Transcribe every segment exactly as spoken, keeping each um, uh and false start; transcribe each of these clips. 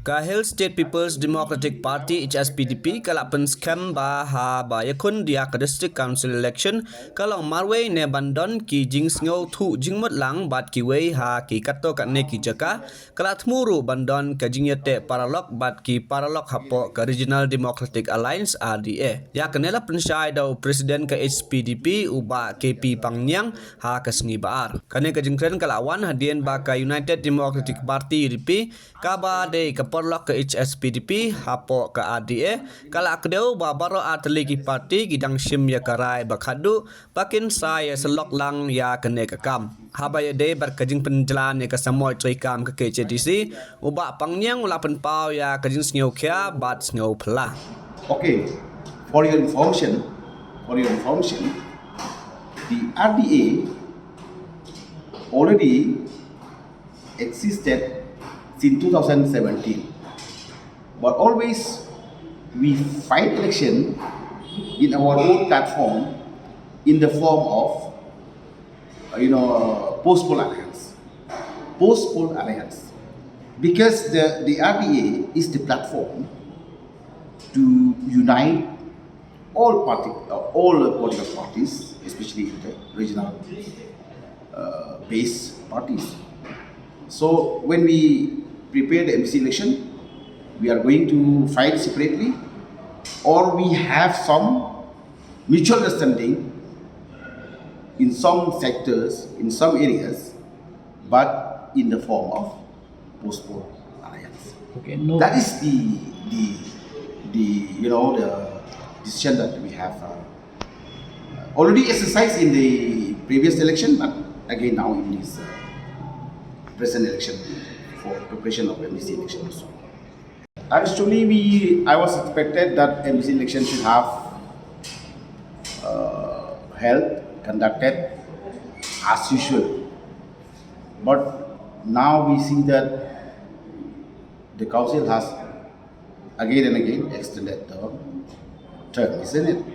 Ka Hill State People's Democratic Party, H S P D P, ka la pynskhem ba haba ïakhun ïa ka District Council election ka long marwei ne ban don ki jingsngewthuh jingmut lang bad kiwei ha ki katto katne ki jaka, ka la thmu ruh ban don ka jingïateh paralok bad ki paralok hapoh ka Regional Democratic Alliance, R D A. Ïa kane la pynshai da u President ka H S P D P, u Bah K P Pangniang, ha ka sngi Ba-ar. Kane ka jingkren ka la wan hadien ba ka United Democratic Party, U D P, kaba dei ka paralok ka H S P D P hapoh ka R D A, ka la kdew ba baroh artylli ki party ki dang shim ïa ka rai ba khadduh ba kin sa ïasyllok lang ïa kane ka kam. Haba ïadei bad ka jingpynjlan ïa ka samoi treikam ka K H A D C, u Bah Pangniang u la pynpaw ïa ka jingsngewkhia bad sngewphylla. Okay, for your information, for your information, the R D A already existed since two thousand seventeen. But always we fight election in our own platform in the form of, uh, you know, uh, post poll alliance. Post poll alliance. Because the, the R D A is the platform to unite all party, uh, all political parties, especially in the regional uh, based parties. So when we prepare the M D C election, we are going to fight separately, or we have some mutual understanding in some sectors, in some areas, but in the form of post poll alliance. Okay, no. That is the, the, the, you know, the decision that we have, uh, already exercised in the previous election, but again now in this, uh, present election for preparation of M D C election also. Actually, we, I was expected that M D C election should have, uh, held, conducted as usual. But now we see that the council has again and again extended the term, isn't it?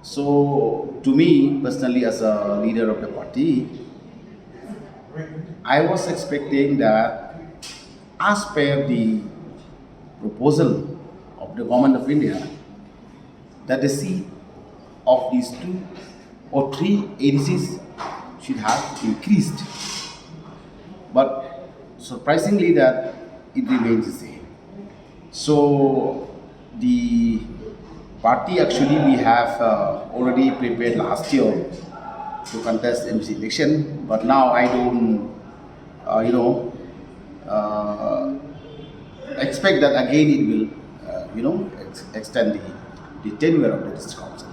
So, to me personally, as a leader of the party, I was expecting that, as per the proposal of the Government of India, that the seat of these two or three A D Cs should have increased. But surprisingly, that it remains the same. So the party, actually, we have, uh, already prepared last year to contest M D C election, but now I don't, uh, you know, uh, expect that again it will, uh, you know, ex- extend the, the tenure of the district council.